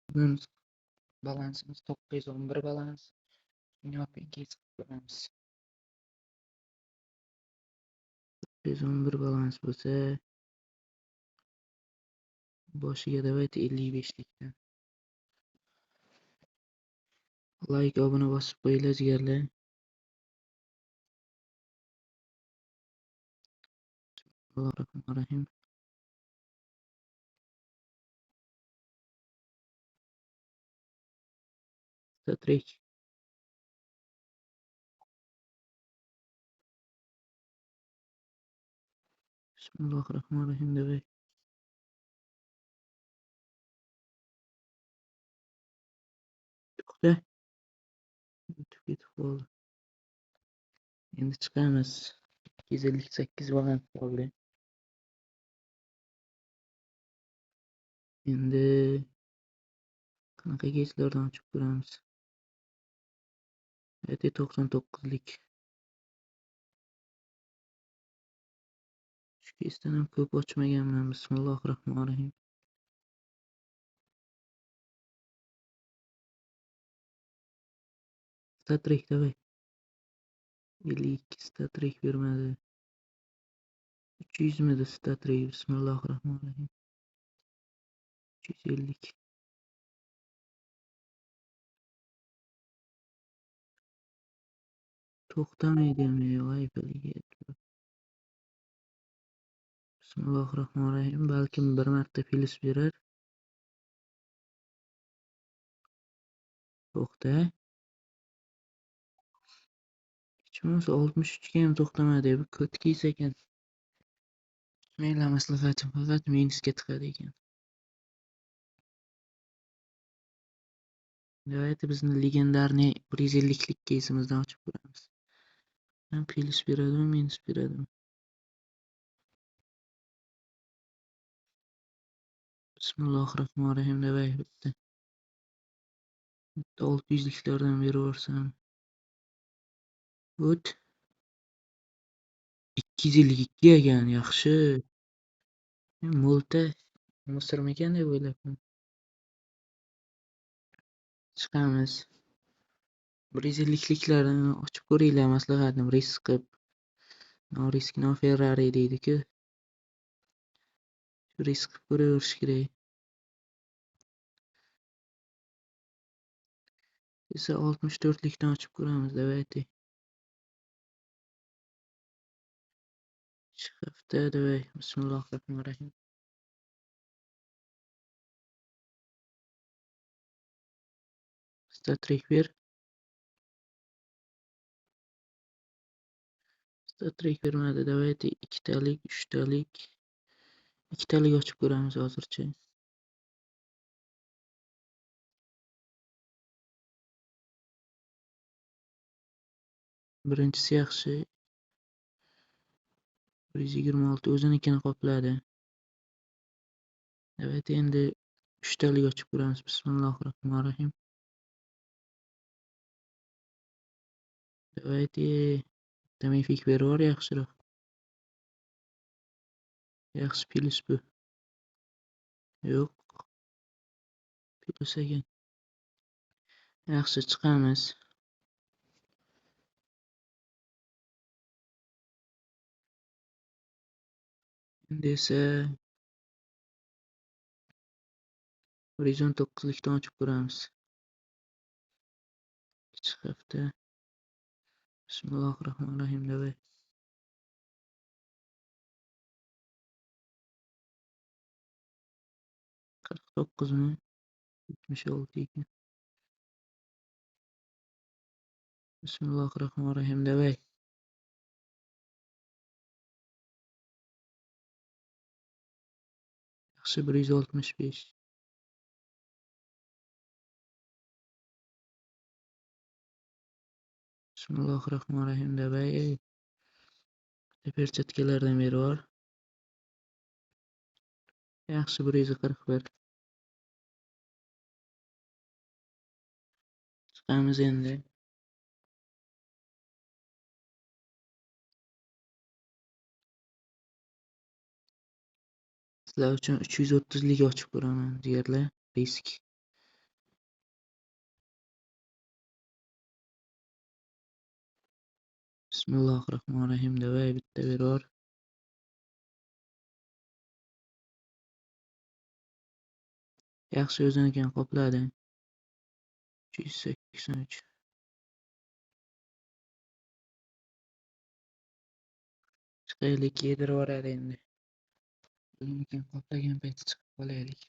Bugun balansimiz 911 balans. Shuni open case qilib ko'ramiz. 911 balans bo'lsa, boshiga давайте 55 likdan. Like, obuna bosib qo'yinglar jigarlar. Bismillahirrohmanirrohim. Statrek. Bismillahirrohmanirrohim давай. To'xta. O'tib ketib qoldi. Endi chiqamiz. 258 balans qoldi. Endi qanaqa keyslardan ochib ko'ramiz? Evet, 99lik. Shu keysdan ham ko'p ochmaganman. Bismillahirrohmanirrohim. Statrek давай. 52 statrek bermadi. 300 midi statrek? Bismillahirrohmanirrohim. 350. To'xtamaydi ham, voy baliga. Bismillahirrohmanirrohim. Balkim bir marta plyus berar. To'xta. Hech bo'lmasa 63 ga ham to'xtamadi. Bu ko't keys ekan. Mayli, maslahatim faqat minusga tiqadi ekan. Давайте bizni legendarniy 150lik keysimizdan ochib ko'ramiz. Ham plyus beradimi, minus beradimi? Bismillahirrohmanirrohim. Давай bitta. Bitta 600liklardan berib yuborsam. O't. 252 ekan, yaxshi. Mo'lta Misrmikan deb o'ylabman. Chiqamiz. 150liklarni ochib ko'ringlar, maslahatim risk qilib. No risk no Ferrari deydi-ku. Shu risk qilib ko'raverish kerak. Esa 64likdan ochib ko'ramiz, давайте. Shu hafta давай. Bismillahirrohmanirrohim. Statrek ber. Statrek bermadi. Давайте ikkitalik, uchtalik, ikkitalik ochib ko'ramiz hozircha. Birinchisi yaxshi. 126 o'zinikini qopladi. Давайте endi uchtalik ochib ko'ramiz. Bismillahirrohmanirrohim. Давайте bitta mifik berib yubor yaxshiroq. Yaxshi plyus bu. Yo'q. Plyus ekan. Yaxshi, chiqamiz. Endi esa 119likdan ochib ko'ramiz. Kichik hafta. Bismillahirrohmanirrohim. Давай. 49 mi? 76 ekan. Bismillahirrohmanirrohim. Давай. Yaxshi, 165. Bismillahirrohmanirrohim. Давай. Perchatkalardan berib yubor. Yaxshi, 141. Chiqamiz endi. Sizlar uchun 330lik ochib ko'raman, jigarlar. Risk. Bismillahirrohmanirrohim. Davay bitta beror. Yaxshi o'zinikini qopladi. 383. Chiqaylik, yedirib yuboradi endi. O'zinikini qoplagan payti chiqib qolaylik.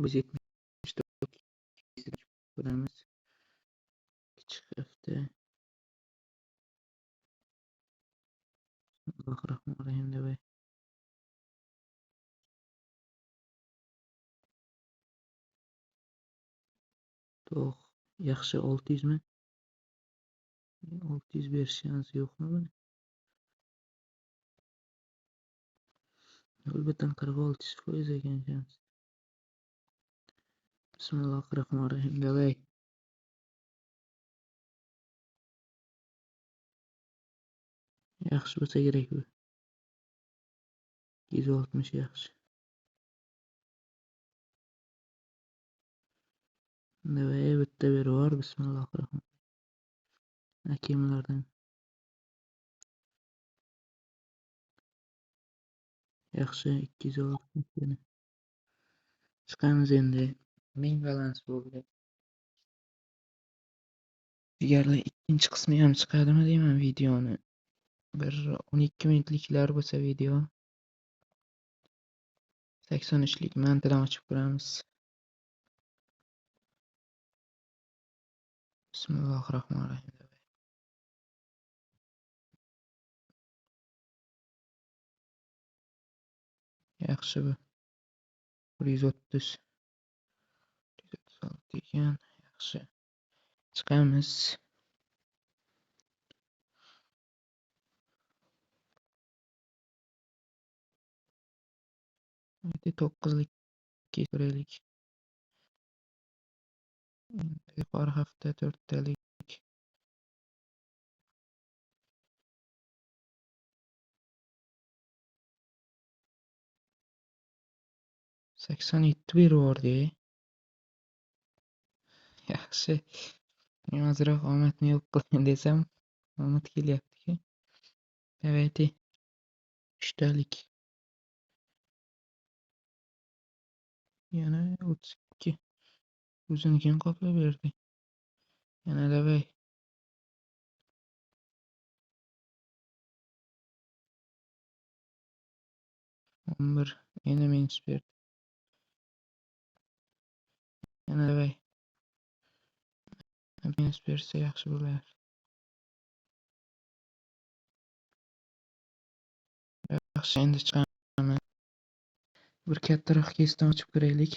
Biz 74 ko'ramiz. Kichik hafta. Bismillahirrohmanirrohim davay. To'q, yaxshi 600 mi? 600 berish shansi yo'qmi buni? 0,46% ekan shans. Bismillahirrohmanirrohim davay. Yaxshi bo'lsa kerak bu. 260 yaxshi. Davay bitta berib yubor. Bismillahirrohmanirrohim. Hakimlardan. Yaxshi 260 yana. Chiqamiz endi. 1000 balans bo'ldi. Jigarlar, ikkinchi qismi ham chiqadimi deyman videoni. Bir 12 minutliklar bo'lsa video. 83lik mantadan ochib ko'ramiz. Bismillahirrohmanirrohim. Yaxshi bu. 130. 136 ekan. Yaxshi. Chiqamiz. Endi 9lik ko'raylik. Endi yuqori hafta 4talik. 87 berib yubordi. Yaxshi. Men ozroq omadni yo'q qilgan desam, omad kelyapti-ku. Давайте 3talik. Yana 32. O'zinikini qoplab berdi. Yana davay. 11 yana minus berdi. Yana davay. Minus bersa yaxshi bo'lar. Yaxshi, endi chiqaman. Bir kattaroq kesdan ochib ko'raylik.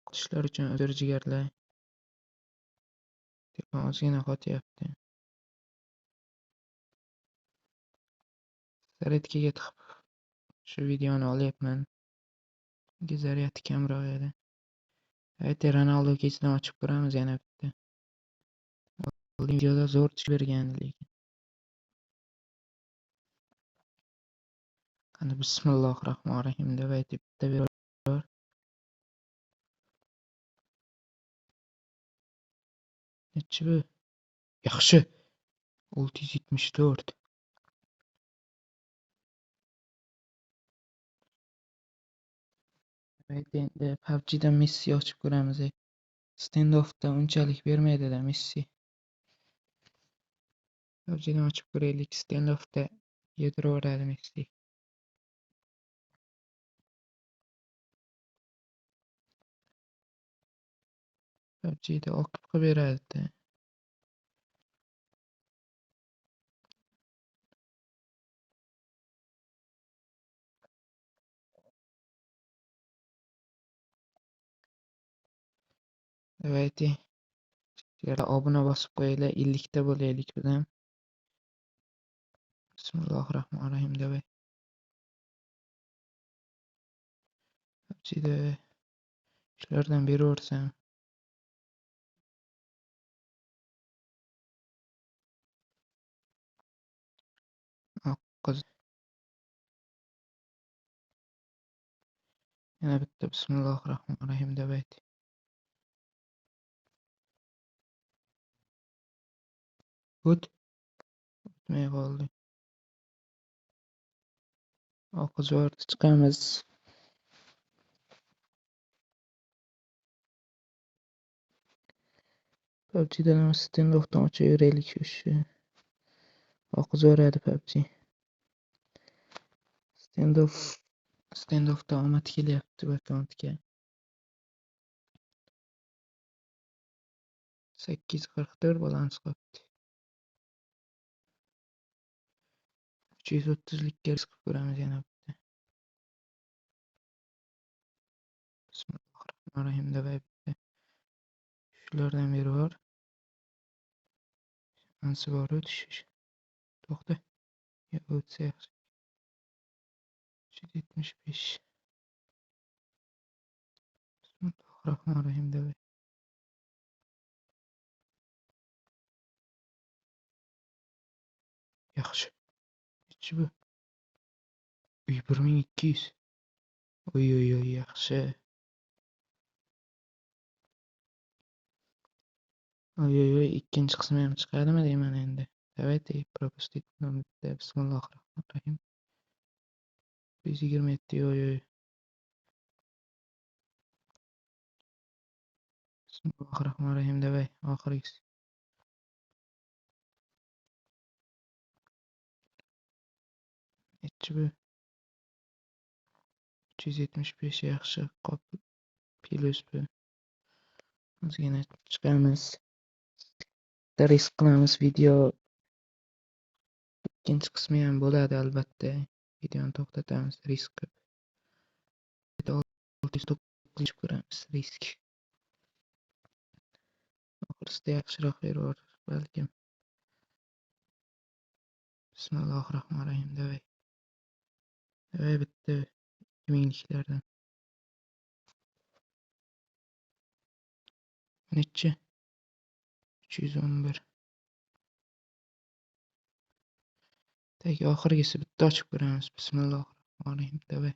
Qotishlar uchun uzr jigarlar. Telefon ozgina qotyapti. Zaryadkaga tiqib shu videoni olyapman. Chunki zaryadi kamroq edi. Давайте Ronaldo kesidan ochib ko'ramiz yana bitta. Oldingi videoda zo'r tushib bergandi lekin. Qani bismillahirrohmanirrohim давайте bitta beror. Nechi bu? Yaxshi. 674. Давайте endi PUBG'dan Messi ochib ko'ramiz. Standoff'da unchalik bermaydi-da Messi. PUBG'dan ochib ko'raylik. Standoff'da yediraveradi Messi. PUBG'da oqib qilib beradi-da. Давайте obuna bosib qo'yinglar, 50 ta bo'laylik biz ham. Bismillahirrohmanirrohim davay. PUBG'da shulardan beraversam. Oqiz. Yana bitta bismillahirrohmanirrohim deb ayt. O't. O'tmay qoldi. Oqizvorni chiqamiz. PUBG'dan ham Standoff'dan ochaveraylik o'sha. Oqizvoradi PUBG. Standoff'da omad kelyapti bu akkauntga. 844 balans qolibdi. 330likka risk qilib ko'ramiz yana bitta. Bismillahirrohmanirrohim deb bitta. Shulardan beri bor. Shansi bor o'tish. To'xta. Ya o'tsa yaxshi. 375. Bismillahirrohmanirrohim deb. Yaxshi. Nechi bu? Uy, 1200. Oy oy oy, yaxshi. Oy oy oy, ikkinchi qismi ham chiqadimi deyman endi. Давайте пропустить bitta. Bismillahirrohmanirrohim. 127. Oy oy. Bismillahirrohmanirrohim. Давай, oxirgisi. Nechi bu? 375 yaxshi qop plus bu. Ozgina chiqamiz. Bitta risk qilamiz video. Ikkinchi qismi ham bo'ladi albatta. Videoni to'xtatamiz risk qilib. 609 ko'ramiz risk. Oxirisida yaxshiroq berib balkim. Bismillahirrohmanirrohim. Davay. Davay bitta 2000liklardan. Nechi? 311. Tak, oxirgisi bitta ochib ko'ramiz. Bismillahirrohmanirrohim. Davay.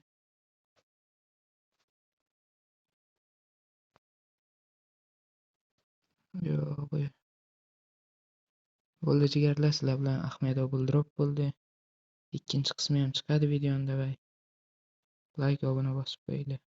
Yo'q, bu. Bo'ldi jigarlar, sizlar bilan Ahmedov Buldrop bo'ldi. Ikkinchi qismi ham chiqadi videoni, davay. Like, obuna bosib qo'yinglar.